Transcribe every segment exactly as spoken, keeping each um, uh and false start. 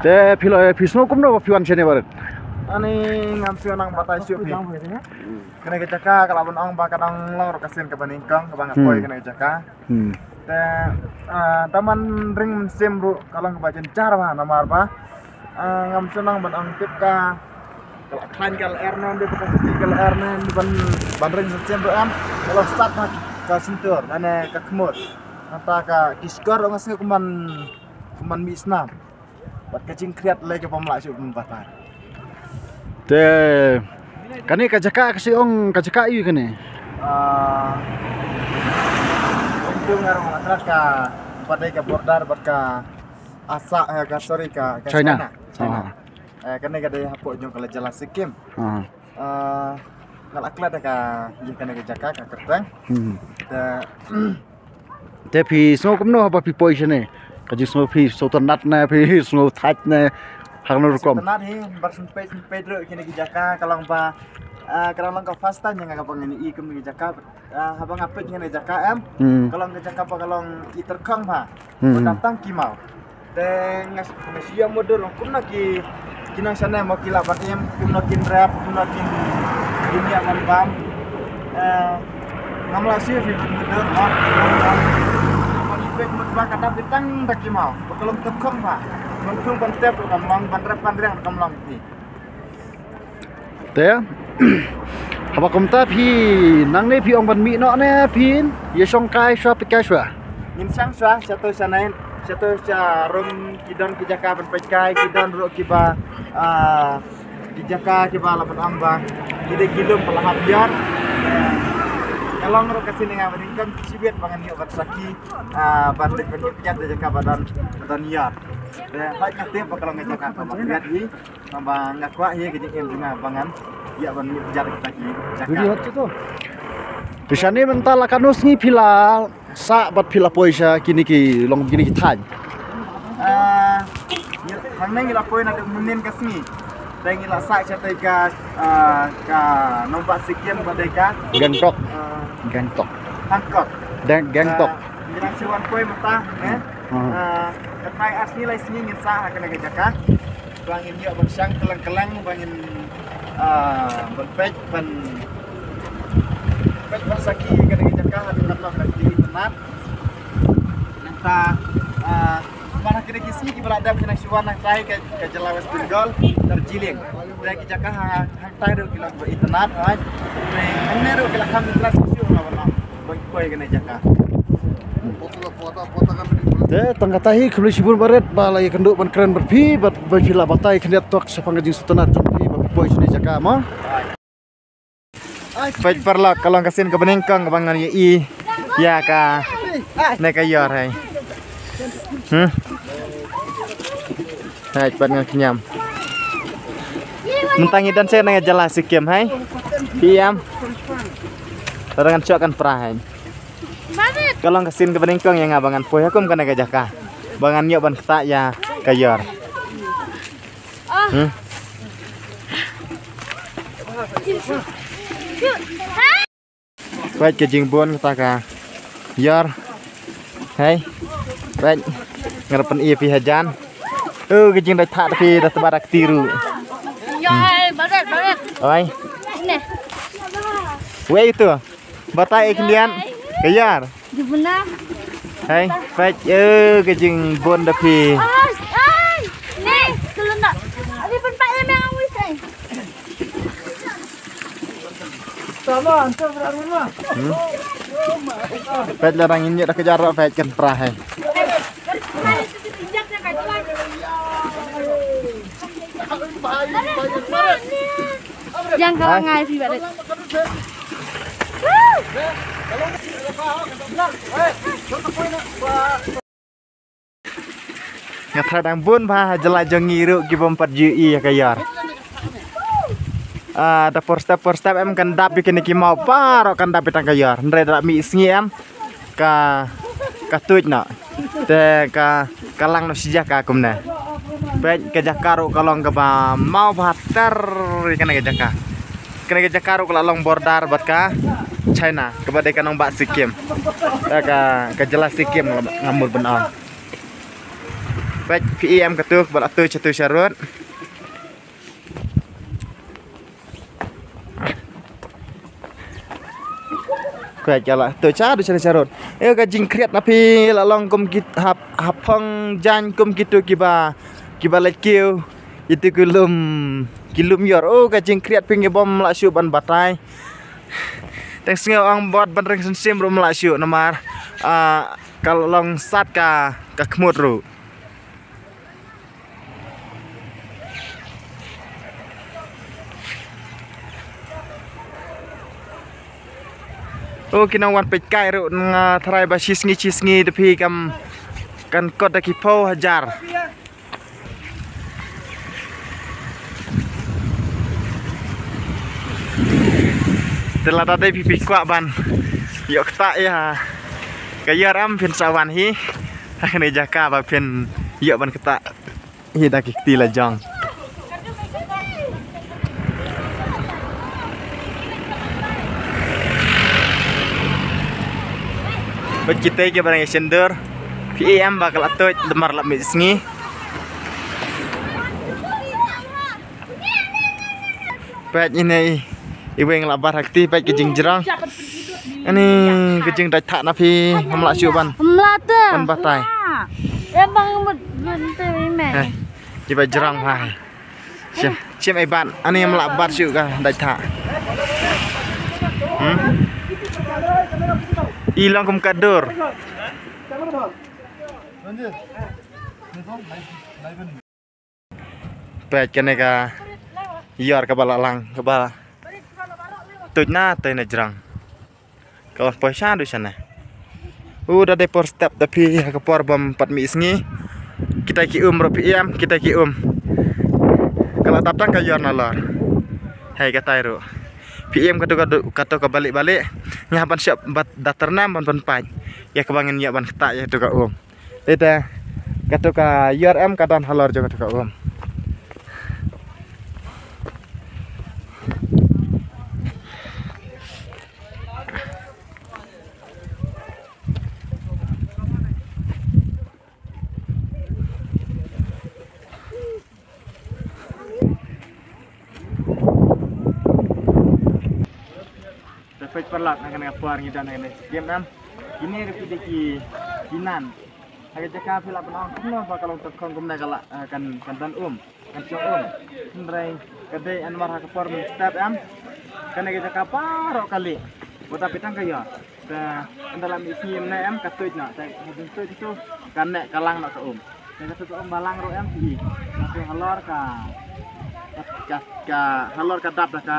Te phi la, phi sngew kumno ba phi wan shane barit? Ani ngam sngewbha nang batai shuh phi. Kane ka jaka ka la ban ong ba ka dang long ruh ka sien kaba nyngkong kaba nga Hmm. poi kane ka jaka. Hmm. Te ah, da man ring mynsiem ruh ka long kaba jynjar bha namar ba ah, ngam sngewbha nang ban ong tip ka ka la khlaiñ ka lyer ne, dei ba ka sdang ka lyer ne, ban ban ring mynsiem ruh em. Ka la sat na ka shyntur lane ka khmut. Nangta ka ki shkor ruh nga sngew kumban kumban mih snam. Bad ka jingkhriat lei ka bym lah shuh ban batai. Te kane ka jaka ka shu ong ka jaka aïu kane? Ah, ong tu nga ruh nga trat ka, ba dei ka border bad ka Assam, eh, ka, sorry, ka, ka China. China. China. Ah. Eh, kane ka dei hapoh jong ka la jylla Sikkim. Ah. Ah, nga la klet da ka, ïa kane ka jaka ka kyrteng. Hmm. Te Te phi sngew kumno haba phi poi shane? Ka jingsngew phi sngewtynnat ne, phi sngewthait ne, ha kano rukom? Sngewtynnat hi, bar sngewpeit sngewpeit ruh kine ki jaka ka long ba, ah, ka long ka first time ïa nga kaba ngan ïohi kum kine ki jaka. Ah, haba nga peit kine ki jaka em. Hmm. Ka long ka jaka ba ka long i tyrkhong bha. Hmm. Ba dap tang ki maw. Te nga s-, nga shu ïa mutdur kumno ki, ki nong shane mo ki lah ban im, kumno kin rep, kumno kin, kin ïa ban bam. Eh, ngam lah shuh ban mutdur mo. Ban ïa peit mut ba ka dap tang da ki maw. Ba ka long tyrkhong bha. Ban khum ban tep ruh kam long, ban rep ban riang ruh kam long phi. Te haba kumta phi nangne phi ong ban mih noh ne phin ïa shong kai shuwa peit kai shuwa? Ngin shong shuwa, sha to sha nai, sha to sha rum ki don ki jaka ban peit kai, ki don ruh kiba, ah, ki jaka kiba lah ban ong ba ki dei ki lum ba la hap ïar. Ka long ruh ka sien nga ba nyngkong shibit ba ngan ïoh ban sakhi, ah, ban leit ban ïoh peit da jaka ba don, ba don ïar. Te hooid nga tip ba ka long ka jaka kaba khriat hi. Namar nga kwah ïa ka jingim jong nga ba ngan ïa ban mih pjat kita ki jaka. Te shane mynta la katno sngi phi la sah bad phi la poi sha kine ki long kine ki thaiñ? Ah, ngi, hangne ngi la poi naduh mynnin ka sngi. Te ngi la sah sha te ka, ah, ka nongbah Sikkim ba dei ka Gangtok. Ah, Gangtok. Bangkok. Deng-, Gangtok. Ah, ngi la shu wan poi mynta, eh. Hmm. Ah, ka trai ar sngi lai sngi ngin sah ha kane ka jaka. Ba ngin ïoh ban shang kylleng kylleng, ba ngin, ah, ban peit, ban peit ban sakhi ïa kane ka jaka, haduh katno ka dei itynnat. Nangta, ah, man ha kine ki sngi kiba la dep ki nang shu wan nangtai ka, ka jylla West Bengal, Darjeeling. Te ki jaka ha, hangtai ruh ki long ba itynnat, hooid. Te hangne ruh ki la kham itynnat shisha la wan. Ban poi kane jaka. Te tang kata hi khublei shibun barit ba la ïakynduh ban kren bad phi bad ba phi la batai khyndiat tok shaphang ka jingsngewtynnat jong phi ba phi poi shane jaka mo. Peit paralok, ka long ka sien kaba nyngkong kaba ngan ïohi ïa kane ka ïor hai. Hmm. Hai, pat ngan khñiam. Mynta ngi don sha na ka jylla Sikkim hai. Phi ïam. Tara ngan shoh kan pra hai. Ka long ka sien kaba nyngkong ïa nga ba ngan poi ha kum kane ka jaka. Ba ngan ïoh ban ktah ïa ka ïor. Hmm. Peit ka jingbun kata ka ïor. Hei. Peit. Nga da pyni ïa phi hajan. Oh, ka jingdait thah phi da tba da kti ruh. Ïa, baret, baret. Oi. Sini. Wei tu. Batai ïa khyndiat. Ka ïor. Jubna. Hei, peit. Oh, ka jingbun da phi. Ai, ai. Ni, kelun dah. Abi pun pak ïa meng awis ai. Hmm? Peit la dang ïa da ka jar peit kan pra hai. Yang ka ngai phi ba dei. Nga tharai dang bun bha ha jylla jong ngi ruh ki bym pat ju ïohi ïa ka ïor. Ah, da por step por step em kan dap ïa kine ki maw baroh kan dap ïa tang ka ïor. Hynrei da mih sngi em ka, ka tuid noh. Te ka, ka lang noh shi jaka kumne. Peit ka jaka ruh ka long kaba maw bha ter ïa kane ka jaka. Kane ka jaka ruh ka la long border bad ka China kaba dei ka nongbah Sikkim. Eh, ka, ka jylla Sikkim nga mut ban ong. Peit phi em katu ba la tuid sha tu sha rud. Peit ka la tuid sha tu sha rud. Ïa ka jingkhriat na phi la long kum ki hap hap phong jan kum kitu kiba kiba leit kiew. Itu ki lum ki lum ïor. Oh ka jingkhriat phi ngi bym lah shuh ban batai. Tang sngew ong bad ban ring sensem ruh ym lah shuh namar ah, ka long sat ka ka khmut ruh. O ki nongwan peit kai ruh nga tharai ba shi sngi shi sngi da phi kam kan kot da ki phew hajar. Te lada dei phi phi kwah ban ïoh ktah ïa ka ïar em phin sa wan hi ha kane jaka ba phin ïoh ban ktah hi da ki kti la jong. Bad kita ki barang ïa sendor phi em ba ka la tuid da mar la mih sngi. Peit ine i weng la bar ha kti peit ka jingjrong. Ani ka jingdait thah na phi ngam lah shuh ban. Ngam lah te. Ban batai. Em bang mut ban te i me. Hai. Ki ba jrong ha. Shem shem ai ban ani ngam lah bat shuh ka dait thah. Hmm. I long kum ka dur. Peit kane ka ïar kaba la lang kaba tuid na te na jrang. Ka wan poi sha du shane. U da dei por step da phi ha ka por bym pat mih sngi. Kita ki um ruh phi em kita ki um. Ka la dap tang ka ïar na lor. Hei ka tai ruh. Phi em katu katu katu ka balik balik. Nga ban siap bat datar nam ban ban pait. Ïa ka ba ngin ïa ban ktah ïa tu ka um. Ita katu ka ïar em ka don halor jong katu ka um. Te peit paralok na kane ka por ngi don ha kane ka kem em. Kine ruh ki dei ki kinan. Ha ka jaka phi lah ban ong kumno ba ka long tyrkhong kumne ka lah, eh, kan kan don um. Kan shong um. Hynrei ka dei namar ha ka por mynstep em. Kane ka jaka baroh kali. Wat la phi tang ka ïa. Te ynda la mih sngi mynne em ka tuid noh. Te ka tuid tu ka neh ka lang noh ka um. Te katu ka um ba lang ruh em phi i. Katu halor ka ka ka halor ka dap da ka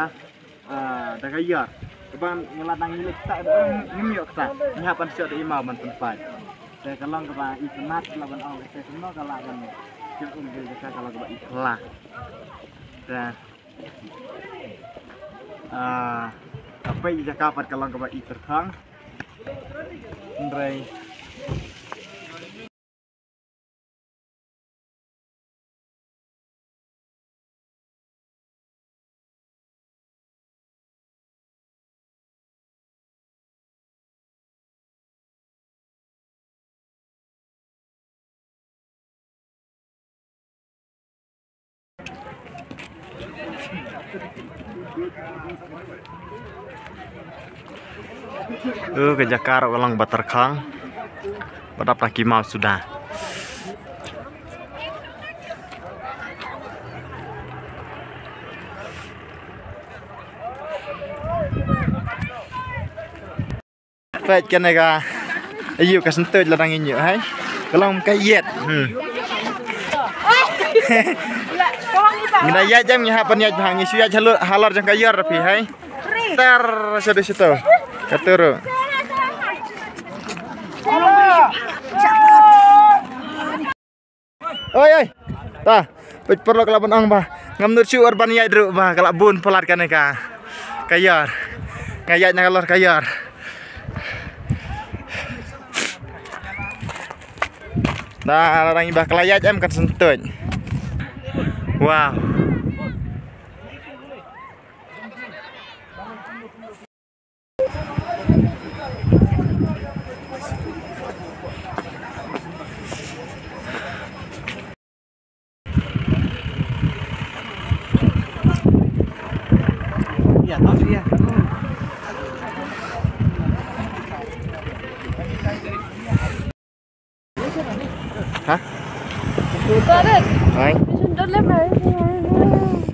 ah, da ka ïar. Kaba nga la dang ngi leit ktah da ngim ïoh ktah. Ngi hap ban sot da i maw ban pynpait. Te ka long kaba i kynat la ban ong te kumno ka la ban jong um jong jaka ka long kaba i khla. Te ah, ka pei jaka pat ka long kaba i tyrkhang. Hynrei Uh, ka jaka ruh ka long ba tyrkhang. Ba dap da ki maw suda. Peit kane ka. Ayu ka sentut la dang inyu hai. Ka long ka ïet. Hmm. Ngi da ïaid jam ngi hap ban ïaid bha ngi shu ïaid halor halor jong ka ïar phi hai. Tar sadu situ. Ka turu. Oi oi. Ta. Peit paralok la ban ong ba ngam nud shuh ban ïaid ruh ba ka la bun palat kane ka. Ka ïar. Nga ïaid na ka lor ka ïar. Da la dang ba ka la ïaid em kan sentut. Wow. Ha? Got it. Ai. Don't let me.